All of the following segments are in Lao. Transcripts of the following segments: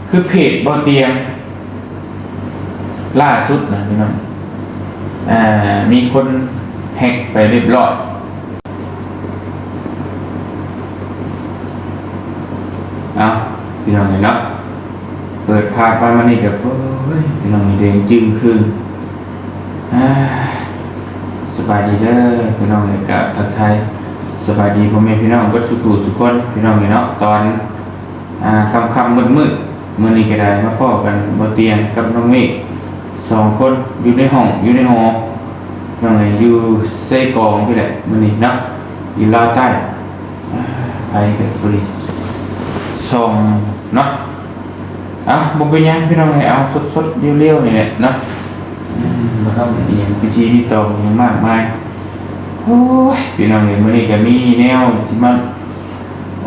ຄືເພຈບໍ່ຕຽງ ລ່າສຸດນະພີ່ນ້ອງ ອ່າ ມີຄົນແຮັກໄປຮຽບຮ້ອຍ. ເອົາ ພີ່ນ້ອງເອີຍເນາະ ເປີດພາບມາມື້ນີ້ກໍ ໂອ້ຍ ພີ່ນ້ອງ ແດງຈຶ່ງຄຶ່ງ. ອ່າ ສະບາຍດີເດີພີ່ນ້ອງເອີຍ ກໍທັກທາຍສະບາຍດີພໍ່ແມ່ພີ່ນ້ອງເບິດສູ່ຜູ້ສູ່ຄົນ ພີ່ນ້ອງເອີຍເນາະ. ຕອນ ອ່າ ຄ່ຳໆມືດໆ ມື້ນີ້ກໍໄດ້ມາພໍ້ກັນ ບໍ່ຕຽງກັບນ້ອງເມກ ສອງຄົນ ຢູ່ໃນຫ້ອງ ຢູ່ໃນຫໍ ນ້ອງເອີຍ ຢູ່ເຊກອງພີ້ແຫຼະ ມື້ນີ້ເນາະ ຢູ່ລາວໃຕ້. ອ່າ ໄປກັນບໍລິສອງເນາະ. ເອົາ ບໍ່ເປັນຫຍັງພີ່ນ້ອງເອີຍ ເອົາສົດໆ ລຽວໆ ນີ້ແຫຼະເນາະ. ອືມ ບໍ່ຕ້ອງອີ່ຫຍັງພິທີລີ້ຕອງຫຍັງມາກມາຍ. ໂອ້ຍ ພີ່ນ້ອງເອີຍ ມື້ນີ້ກໍມີແນວຊິມາ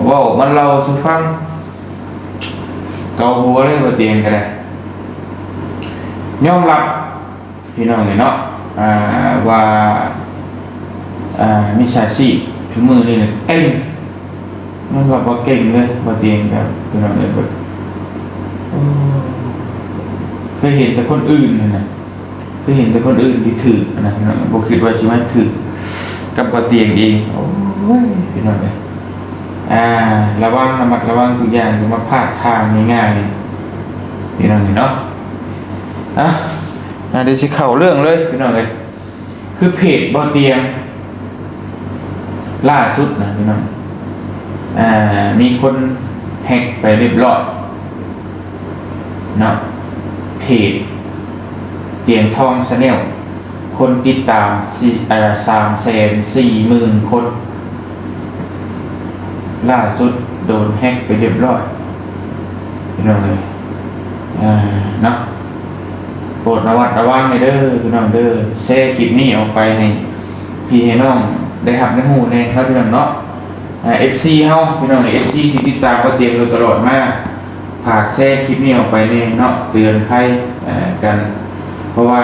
ເວົ້າມາເລົ່າສູ່ຟັງ ເກົາຫົວເລີຍ ບໍ່ຕຽງກໍໄດ້ ຍອມຮັບ ພີ່ນ້ອງເອີຍເນາະ ອ່າ ວ່າ ອ່າ ມິດສາຊີບທຸກມື້ນີ້ນະເກັ່ງ ມັນວ່າບໍ່ເກັ່ງເລີຍ ບໍ່ຕຽງກັບ ພີ່ນ້ອງເອີຍ ເບິດ ໂອ້ ເຄີຍເຫັນແຕ່ຄົນອື່ນຫັ້ນນະ ເຄີຍເຫັນແຕ່ຄົນອື່ນທີ່ຖືກຫັ້ນນະ ພີ່ນ້ອງ ບໍ່ຄິດວ່າຊິມາຖືກກັບບໍ່ຕຽງເອງ. ໂອ້ຍ ພີ່ນ້ອງເອີຍ ອ່າ ລະວັງ ລະມັດລະວັງທຸກຢ່າງ ຢ່າມາພາດພາງງ່າຍໆ ພີ່ນ້ອງເອີຍເນາະ. ອ່ະ ອ່າ ດຽວຊິເຂົ້າເລື່ອງເລີຍ ພີ່ນ້ອງເອີຍ ຄືເພຈບໍ່ຕຽງ ລ່າສຸດນະພີ່ນ້ອງ ອ່າ ມີຄົນແຮັກໄປຮຽບຮ້ອຍເນາະ ເພຈຕຽງທອງ Channel ຄົນຕິດຕາມ ສີ່ ເອີ ສາມແສນສີ່ໝື່ນຄົນ ລ່າສຸດໂດນແຮັກໄປຮຽບຮ້ອຍ ພີ່ນ້ອງເອີຍ ອ່າ ເນາະ ໂປດລະມັດລະວັງແດ່ເດີພີ່ນ້ອງເດີ ແຊຄລິບນີ້ອອກໄປໃຫ້ພີ່ໃຫ້ນ້ອງໄດ້ຮັບໄດ້ຮູ້ແດ່ເນາະ ພີ່ນ້ອງເນາະ. ອ່າ ເອັຟຊີເຮົາ ພີ່ນ້ອງເອັຟຊີທີ່ຕິດຕາມບໍ່ຕຽງໂດຍຕະຫຼອດມາ ຝາກແຊຄລິບນີ້ອອກໄປແດ່ເນາະ ເຕືອນໄພ ເອີ ກັນ ເພາະວ່າ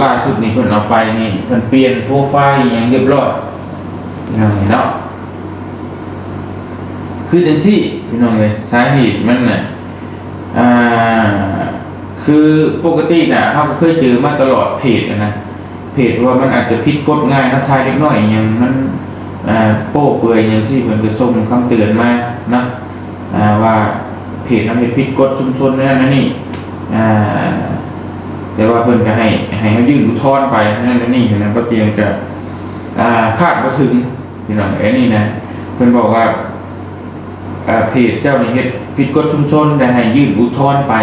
ລ່າສຸດນີ້ເພິ່ນເອົາໄປນີ້ ເພິ່ນປ່ຽນໂປຣໄຟລ໌ອີ່ຫຍັງຮຽບຮ້ອຍ ພີ່ນ້ອງເນາະ. ຄືຈັ່ງຊີ້ ພີ່ນ້ອງເອີຍ ສາເຫດມັນນະ ອ່າ ຄືປົກກະຕິນະ ເຮົາກໍເຄີຍເຈີມາຕະຫຼອດເພຈນະ ເພຈວ່າມັນອາດຈະຜິດກົດງ່າຍ ເຮົາຖ່າຍເດັກນ້ອຍອີ່ຫຍັງມັນ ອ່າ ໂປ້ເປື່ອຍຫຍັງຊີ້ ເພິ່ນກໍສົ່ງຄຳເຕືອນມາເນາະ ອ່າ ວ່າເພຈເຮົາເຮັດຜິດກົດຊຸມຊົນນັ້ນນັ້ນນີ້ ອ່າ ແຕ່ວ່າເພິ່ນກໍໃຫ້ ໃຫ້ເຮົາຍື່ນອຸທອນໄປນັ້ນນີ້ນະ ບໍ່ຕຽງກໍ ອ່າ ຄາດບໍ່ເຖິງ ພີ່ນ້ອງ ອັນນີ້ນະ ເພິ່ນບອກວ່າ ເພຈເຈົ້ານີ້ເຮັດຜິດກົດຊຸມຊົນ ແລະ ໃຫ້ຍື່ນອຸທອນໄປ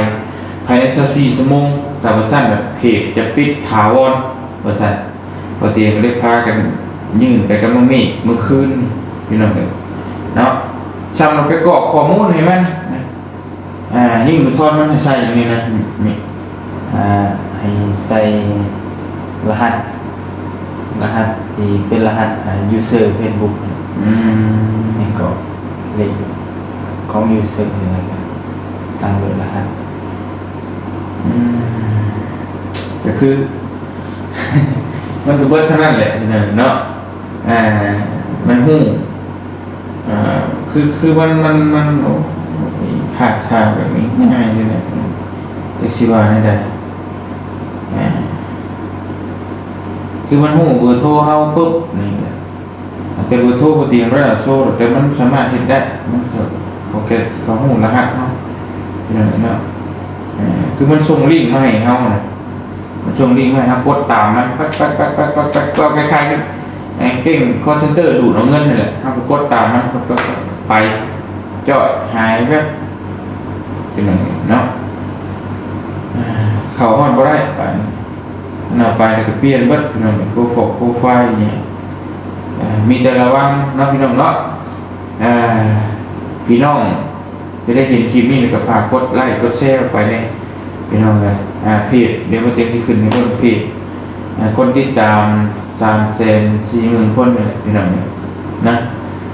ພາຍໃນຊາວສີ່ຊົ່ວໂມງ ຖ້າບໍ່ຊັ້ນເພຈຈະປິດຖາວອນ ວ່າຊັ້ນ. ບໍ່ຕຽງກໍເລີຍພາກັນຍື່ນໄປກັບນ້ອງເມກມື້ຄືນ ພີ່ນ້ອງເອີຍເນາະ ສ່ຳລະໄປກອກຂໍ້ມູນໃຫ້ມັນນະ ອ່າ ຍື່ນອຸທອນມັນໃຫ້ໃສ່ຫຍັງນີ້ນະ ນີ້ ອ່າ ໃຫ້ໃສ່ລະຫັດ ລະຫັດທີ່ເປັນລະຫັດ ອ່າ user Facebook ອືມ ແລ້ວກໍເລກຂອງ user ນີ້ ແລ້ວກໍຕັ້ງເປັນລະຫັດ ອືມ ກໍຄື ມັນກໍເບິດເທົ່ານັ້ນແຫຼະ ພີ່ນ້ອງເນາະ ອ່າ ມັນຮູ້ ອ່າ ຄື ຄືມັນ ມັນ ມັນ ໂອ້ຍ ພາດທ່າແບບນີ້ງ່າຍເລີຍນະ ຈັກຊິວ່າແນວໃດ ອ່າ ຄືມັນຮູ້ເບີໂທເຮົາປຶບນີ້ ແຕ່ເບີໂທບໍ່ຕຽງບໍ່ໄດ້ເອົາໂຊ ແຕ່ມັນສາມາດເຮັດໄດ້ ມັນກໍ ໂອເຄ ເຂົາຮູ້ລະຫັດເຮົາ ພີ່ນ້ອງເນາະ ເອີ ຄືມັນສົ່ງລິ້ງມາໃຫ້ເຮົານະ ມັນສົ່ງລິ້ງມາໃຫ້ເຮົາກົດຕາມມັນ ປັກໆໆໆໆ ກໍຄ້າຍໆຄື ອ່າ ເກັ່ງ call center ດູດເອົາເງິນນັ້ນແຫຼະ ເຮົາກໍກົດຕາມມັນ ໄປ ຈ້ອຍ ຫາຍແວບ ເປັນຫຍັງເນາະ ອ່າ ເຂົ້າຮອດບໍ່ໄດ້ ບາດນີ້ ເອົາໄປແລ້ວກໍປ່ຽນເບິດ ພີ່ນ້ອງ ໂປຣຟອກໂປຣໄຟລ໌ອີ່ຫຍັງ ອ່າ ມີແຕ່ລະວັງເນາະ ພີ່ນ້ອງເນາະ ອ່າ ພີ່ນ້ອງ ຈະໄດ້ເຫັນຄລິບນີ້ ແລ້ວກໍຝາກກົດໄລ້ກົດແຊອອກໄປແດ່ ພີ່ນ້ອງເອີຍ ອ່າ ເພຈ ດຽວບໍ່ຕຽງຊິຂຶ້ນໃຫ້ເບິ່ງເພຈ ອ່າ ຄົນຕິດຕາມສາມແສນສີ່ໝື່ນຄົນນີ້ແຫຼະ ພີ່ນ້ອງເອີຍນະ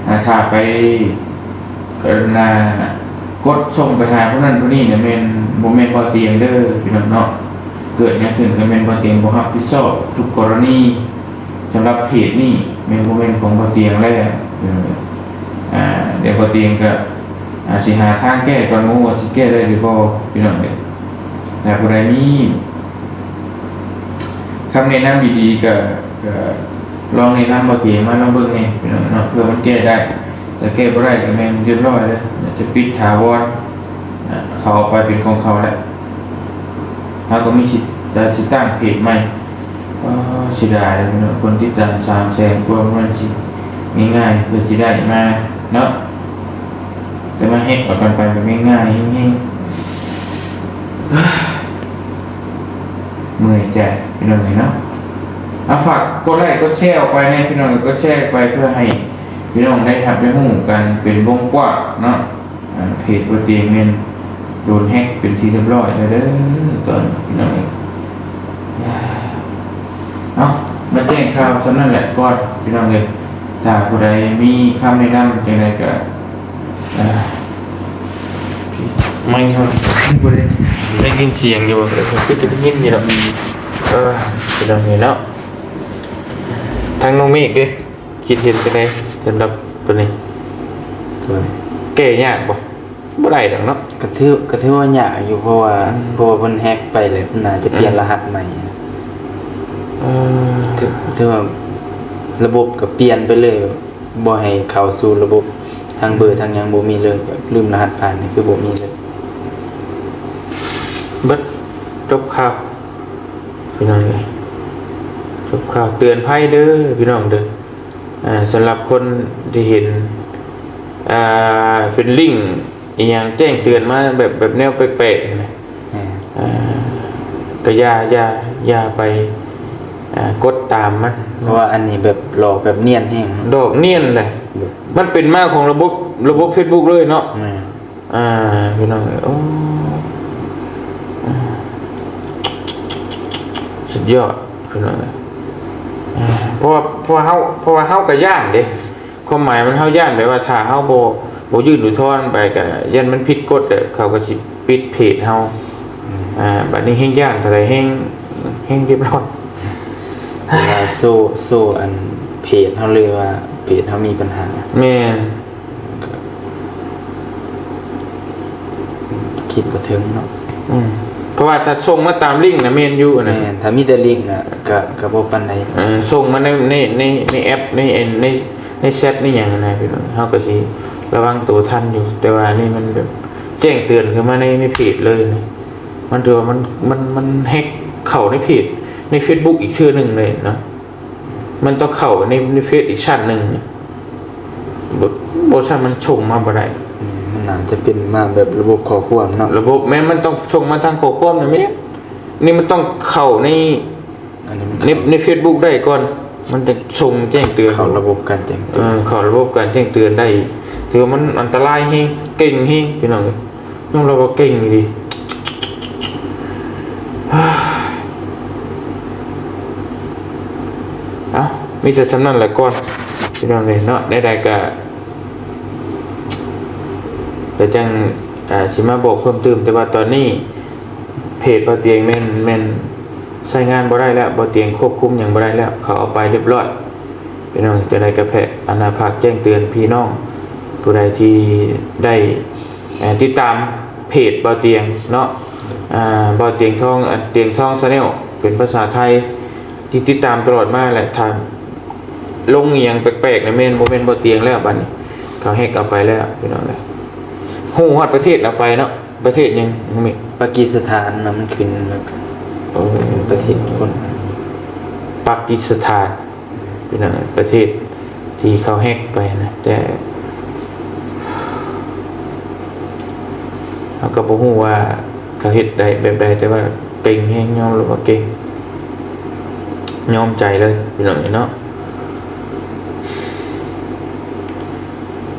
ອ່າ ຖ້າໄປ ອັນນ່າ ກົດສົ່ງໄປຫາຜູ້ນັ້ນຜູ້ນີ້ນະ ແມ່ນ ບໍ່ແມ່ນບໍ່ຕຽງເດີ ພີ່ນ້ອງເນາະ ເກີດຫຍັງຂຶ້ນກໍແມ່ນບໍ່ຕຽງ ບໍ່ຮັບຜິດຊອບທຸກກໍລະນີ ສຳລັບເພຈນີ້ແມ່ນບໍ່ແມ່ນຂອງບໍ່ຕຽງແລ້ວ ເອີ ອ່າ ດຽວບໍ່ຕຽງກໍ ອາດຊິຫາທາງແກ້ກ່ອນ ບໍ່ຮູ້ວ່າຊິແກ້ໄດ້ຫຼືບໍ່ ພີ່ນ້ອງເອີຍ. ຖ້າຜູ້ໃດມີຄຳແນະນຳດີໆ ກໍ ກໍລອງແນະນຳບໍ່ເກມາລອງເບິ່ງແດ່ ພີ່ນ້ອງເນາະ ເພື່ອມັນແກ້ໄດ້. ຖ້າແກ້ບໍ່ໄດ້ກໍແມ່ນຮຽບຮ້ອຍເລີຍ ຈະປິດຖາວອນ ເຂົາເອົາໄປເປັນຂອງເຂົາແລ້ວ. ເຮົາກໍມີສິດ ຈະ ຈະຕັ້ງເພຈໃໝ່. ອໍ ເສຍດາຍເດ້ພີ່ນ້ອງ ຄົນຕິດຕາມສາມແສນກວ່າ ມັນຊິງ່າຍໆ ເພື່ອຊິໄດ້ມາເນາະ ແຕ່ມາແຮັກເອົາກັນໄປແບບງ່າຍໆ ເຮັດໃຫ້ເມື່ອຍໃຈ ພີ່ນ້ອງເອີຍເນາະ. ເອົາ ຝາກກົດໄລ້ກົດແຊອອກໄປແດ່ ພີ່ນ້ອງເອີຍ ກົດແຊອອກໄປ ເພື່ອໃຫ້ພີ່ນ້ອງໄດ້ຮັບໄດ້ຮູ້ກັນເປັນວົງກວ້າງເນາະ. ອາ ເພຈບໍ່ຕຽງແມ່ນໂດນແຮັກເປັນທີ່ຮຽບຮ້ອຍແລ້ວເດີ ຕອນພີ່ນ້ອງເອີຍ. ເອົາ ມາແຈ້ງຂ່າວສ່ຳນັ້ນແຫຼະກ່ອນ ພີ່ນ້ອງເອີຍ. ຖ້າຜູ້ໃດມີຄຳແນະນຳຈັ່ງໃດກໍ ເອີ ໄມເຮົາບໍ່ໄດ້ ໄດ້ຍິນສຽງຢູ່ ຄືຈະໄດ້ຍິນຢູ່ດອກ. ເອີ ພີ່ນ້ອງເອີຍເນາະ ທາງນ້ອງເມກເດ້ ຄິດເຫັນຈັ່ງໃດສຳລັບໂຕນີ້? ໂດຍ ແກ້ຍາກບໍ່? ບໍ່ໄດ້ດອກເນາະ. ກໍຖື ກໍຖືວ່າຍາກຢູ່ ເພາະວ່າ ອືມ ເພາະວ່າເພິ່ນແຮັກໄປແລ້ວ ເພິ່ນໜ້າຈະປ່ຽນ ອືມ ລະຫັດໃໝ່. ເອີ ຖື ຖືວ່າລະບົບກໍປ່ຽນໄປເລີຍ ບໍ່ໃຫ້ເຂົ້າສູ່ລະບົບ ທັງເບີ ອືມ ທັງຫຍັງບໍ່ມີເລີຍ ແບບລືມລະຫັດຜ່ານນີ້ຄືບໍ່ມີເລີຍ. ເບິດ ຈົບຂ່າວ ພີ່ນ້ອງເອີຍ ຈົບຂ່າວ ເຕືອນໄພເດີພີ່ນ້ອງເດີ. ອ່າ ສຳລັບຄົນທີ່ເຫັນ ອ່າ ເປັນລິ້ງອີ່ຫຍັງແຈ້ງເຕືອນມາແບບ ແບບແນວແປກໆ ຫັ້ນນະ ແມ່ນ ອ່າ ກໍຢ່າ ຢ່າ ຢ່າໄປ ອ່າ ກົດຕາມມັນ ເພາະວ່າອັນນີ້ແບບຫຼອກແບບນຽນແຮງ ຫຼອກນຽນເລີຍ. ແບບ ມັນເປັນມາຂອງລະບົບ ລະບົບເຟສບຸກເລີຍເນາະ. ແມ່ນ ອ່າ ພີ່ນ້ອງເອີຍ ໂອ້ ອ່າ ສຸດຍອດ ພີ່ນ້ອງເອີຍ. ອ່າ ເພາະວ່າ ເພາະວ່າເຮົາ ເພາະວ່າເຮົາກໍຢ້ານເດ້ ຄວາມໝາຍມັນ ເຮົາຢ້ານແບບວ່າ ຖ້າເຮົາບໍ່ ບໍ່ຍື່ນອຸທອນໄປ ກໍຢ້ານມັນຜິດກົດ ເຂົາກໍຊິປິດເພຈເຮົາ. ອືມ ອ່າ ບັດນີ້ແຮ່ງຢ້ານເທົ່າໃດ ແຮ່ງ ແຮ່ງຮຽບຮ້ອຍ ເວລາໂຊ ໂຊອັນເພຈເຮົາເລີຍວ່າເພຈເຮົາມີບັນຫາ. ແມ່ນ ຄິດບໍ່ເຖິງເນາະ. ອືມ ເພາະວ່າຖ້າສົ່ງມາຕາມລິ້ງນະແມ່ນຢູ່ນະ. ແມ່ນ ຖ້າມີແຕ່ລິ້ງນະ ກະ ກະບໍ່ປານໃດ. ເອີ ສົ່ງມາໃນ ໃນ ໃນ ໃນແອັບ ໃນ ໃນ ໃນແຊັດ ໃນຫຍັງນະ ພີ່ນ້ອງ ເຮົາກໍຊິລະວັງໂຕທັນຢູ່. ແຕ່ວ່າອັນນີ້ມັນແບບແຈ້ງເຕືອນຂຶ້ນມາໃນ ໃນເພຈເລີຍນະ ມັນຖືວ່າມັນ ມັນ ມັນແຮັກເຂົ້າໃນເພຈ ໃນເຟສບຸກອີກເທື່ອໜຶ່ງເລີຍເນາະ. ມັນຕ້ອງເຂົ້າໃນ ໃນເຟສອີກຊັ້ນໜຶ່ງ ບໍ່ ບໍ່ຊັ້ນມັນສົ່ງມາບໍ່ໄດ້. ອືມ ມັນໜ້າຈະເປັນມາແບບລະບົບຂໍ້ຄວາມເນາະ. ລະບົບ ແມ່ນ ມັນຕ້ອງສົ່ງມາທາງຂໍ້ຄວາມນະແມ່ນ. ນີ້ມັນຕ້ອງເຂົ້າໃນ ອັນນີ້ມັນ ໃນ ເຂົ້າ ໃນເຟສບຸກໄດ້ກ່ອນ ມັນຈະສົ່ງແຈ້ງເຕືອນ ເຂົ້າລະບົບການແຈ້ງເຕືອນ. ເອີ ເຂົ້າລະບົບການແຈ້ງເຕືອນໄດ້ ຖືວ່າມັນອັນຕະລາຍແຮງ ເກັ່ງແຮງ ພີ່ນ້ອງເອີຍ. ຍອມຮັບວ່າເກັ່ງອີ່ຫຼີ. ເອົ້າ ມີແຕ່ສ່ຳນັ້ນແຫຼະກ່ອນ ພີ່ນ້ອງເອີຍເນາະ. ໃດໆ ກະ ກະຈັ່ງ ອ່າ ຊິມາບອກເພີ່ມຕື່ມ ແຕ່ວ່າຕອນນີ້ເພຈບ່າວຕຽງແມ່ນ ແມ່ນໃຊ້ງານບໍ່ໄດ້ແລ້ວ ບ່າວຕຽງຄວບຄຸມຫຍັງບໍ່ໄດ້ແລ້ວ ເຂົາເອົາໄປຮຽບຮ້ອຍ ພີ່ນ້ອງ. ຈັ່ງໃດກໍແພະ ອັນນ່າ ຝາກແຈ້ງເຕືອນພີ່ນ້ອງຜູ້ໃດທີ່ໄດ້ ເອີ ຕິດຕາມເພຈບ່າວຕຽງເນາະ ອ່າ ບ່າວຕຽງທອງ ຕຽງທອງ Channel ເປັນພາສາໄທ ທີ່ຕິດຕາມຕະຫຼອດມາແຫຼະ. ຖ້າລົງອີ່ຫຍັງແປກໆ ນະແມ່ນ ບໍ່ແມ່ນບ່າວຕຽງແລ້ວ ບັດນີ້ເຂົາແຮັກເອົາໄປແລ້ວ ພີ່ນ້ອງເອີຍ. ຮູ້ຮອດປະເທດເອົາໄປເນາະ ປະເທດຫຍັງ? ປາກີສະຖານນະ ມັນຂຶ້ນແບບ ໂອ້ ປະເທດຄົນ ປາກີສະຖານ ພີ່ນ້ອງ ປະເທດທີ່ເຂົາແຮັກໄປນະ. ແຕ່ເຮົາກໍບໍ່ຮູ້ວ່າເຂົາເຮັດໄດ້ແບບໃດ ແຕ່ວ່າເກັ່ງແຮງ ຍອມຮັບວ່າເກັ່ງ ຍອມໃຈເລີຍ ພີ່ນ້ອງເອີຍເນາະ.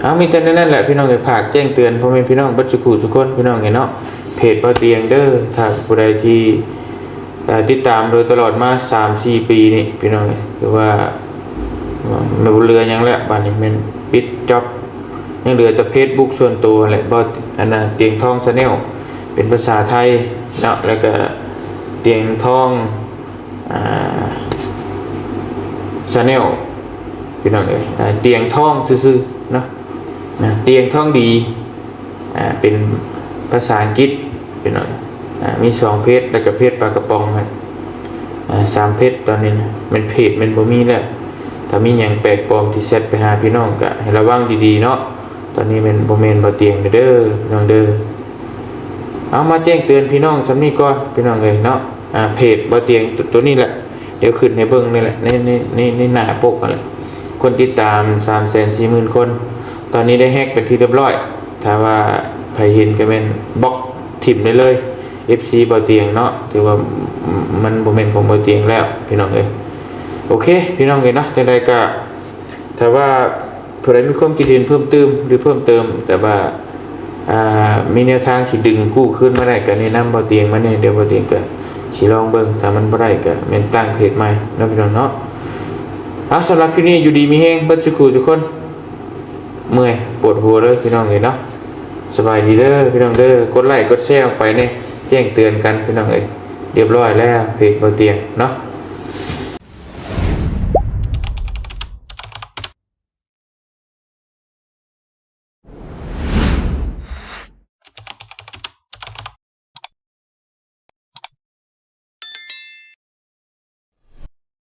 ເອົາ ມີແຕ່ແນວນັ້ນແຫຼະ ພີ່ນ້ອງເອີຍ. ຝາກແຈ້ງເຕືອນພໍ່ແມ່ພີ່ນ້ອງເບິດສູ່ຄູ່ສູ່ຄົນ ພີ່ນ້ອງເອີຍເນາະ ເພຈບ່າວຕຽງເດີ. ຖ້າຜູ້ໃດທີ່ ເອີ ຕິດຕາມໂດຍຕະຫຼອດມາສາມສີ່ປີນີ້ ພີ່ນ້ອງເອີຍ ຖືວ່າບໍ່ເຫຼືອຫຍັງແລ້ວ. ບາດນີ້ແມ່ນປິດຈັອບ ຍັງເຫຼືອແຕ່ເຟສບຸກສ່ວນໂຕຫັ້ນແຫຼະ ບໍ່ ອັນນ່າ ຕຽງທອງ Channel ເປັນພາສາໄທເນາະ ແລ້ວກະຕຽງທອງ ອ່າ Channel ພີ່ນ້ອງເອີຍ ອ່າ ຕຽງທອງຊື່ໆເນາະ ນະ ຕຽງທອງດີ ອ່າ ເປັນພາສາອັງກິດ ພີ່ນ້ອງ. ອ່າ ມີສອງເພຈ ແລ້ວກໍເພຈປາກະປ໋ອງ ອ່າ ສາມເພຈ. ຕອນນີ້ນະ ແມ່ນເພຈແມ່ນບໍ່ມີແລ້ວ. ຖ້າມີຫຍັງແປກປອມທີ່ແຊັດໄປຫາພີ່ນ້ອງ ກໍໃຫ້ລະວັງດີໆເນາະ. ຕອນນີ້ແມ່ນ ບໍ່ແມ່ນບໍ່ຕຽງເດີ ພີ່ນ້ອງເດີ. ເອົາ ມາແຈ້ງເຕືອນພີ່ນ້ອງສ່ຳນີ້ກ່ອນ ພີ່ນ້ອງເອີຍເນາະ. ອ່າ ເພຈບໍ່ຕຽງ ໂຕ ໂຕນີ້ແຫຼະ ດຽວຂຶ້ນໃຫ້ເບິ່ງນີ້ແຫຼະ ໃນ ໃນ ໃນ ໃນໜ້າປົກຫັ້ນແຫຼະ. ຄົນຕິດຕາມສາມແສນສີ່ໝື່ນຄົນ ຕອນນີ້ໄດ້ແຮັກເປັນທີ່ຮຽບຮ້ອຍ. ຖ້າວ່າໃຜເຫັນກໍແມ່ນບລັອກຖິ້ມໄດ້ເລີຍ ເອັຟຊີ ບໍ່ຕຽງເນາະ. ຖືວ່າມັນບໍ່ແມ່ນຂອງບໍ່ຕຽງແລ້ວ ພີ່ນ້ອງເອີຍ. ໂອເຄ ພີ່ນ້ອງເອີຍເນາະ, ຈັ່ງໃດກໍຖ້າວ່າ ຜູ້ໃດມີຄວາມຄິດເຫັນເພີ່ມຕື່ມ ຫຼື ເພີ່ມເຕີມ ແຕ່ວ່າ ອ່າ ມີແນວທາງທີ່ດຶງກູ້ຄືນມາໄດ້ ກໍແນະນຳບໍ່ຕຽງມາແດ່. ດຽວບໍ່ຕຽງກໍຊິລອງເບິ່ງ ຖ້າມັນບໍ່ໄດ້ກໍແມ່ນຕັ້ງເພຈໃໝ່ເນາະ ພີ່ນ້ອງເນາະ. ເອົາ ສຳລັບຄລິບນີ້ ຢູ່ດີມີແຮງເບິດສູ່ຄູ່ທຸກຄົນ. ເມື່ອຍປວດຫົວເລີຍ ພີ່ນ້ອງເອີຍເນາະ. ສະບາຍດີເດີ ພີ່ນ້ອງເດີ. ກົດໄລ້ກົດແຊອອກໄປແດ່ ແຈ້ງເຕືອນກັນ ພີ່ນ້ອງເອີຍ. ຮຽບຮ້ອຍແລ້ວ ເພຈບໍ່ຕຽງເນາະ.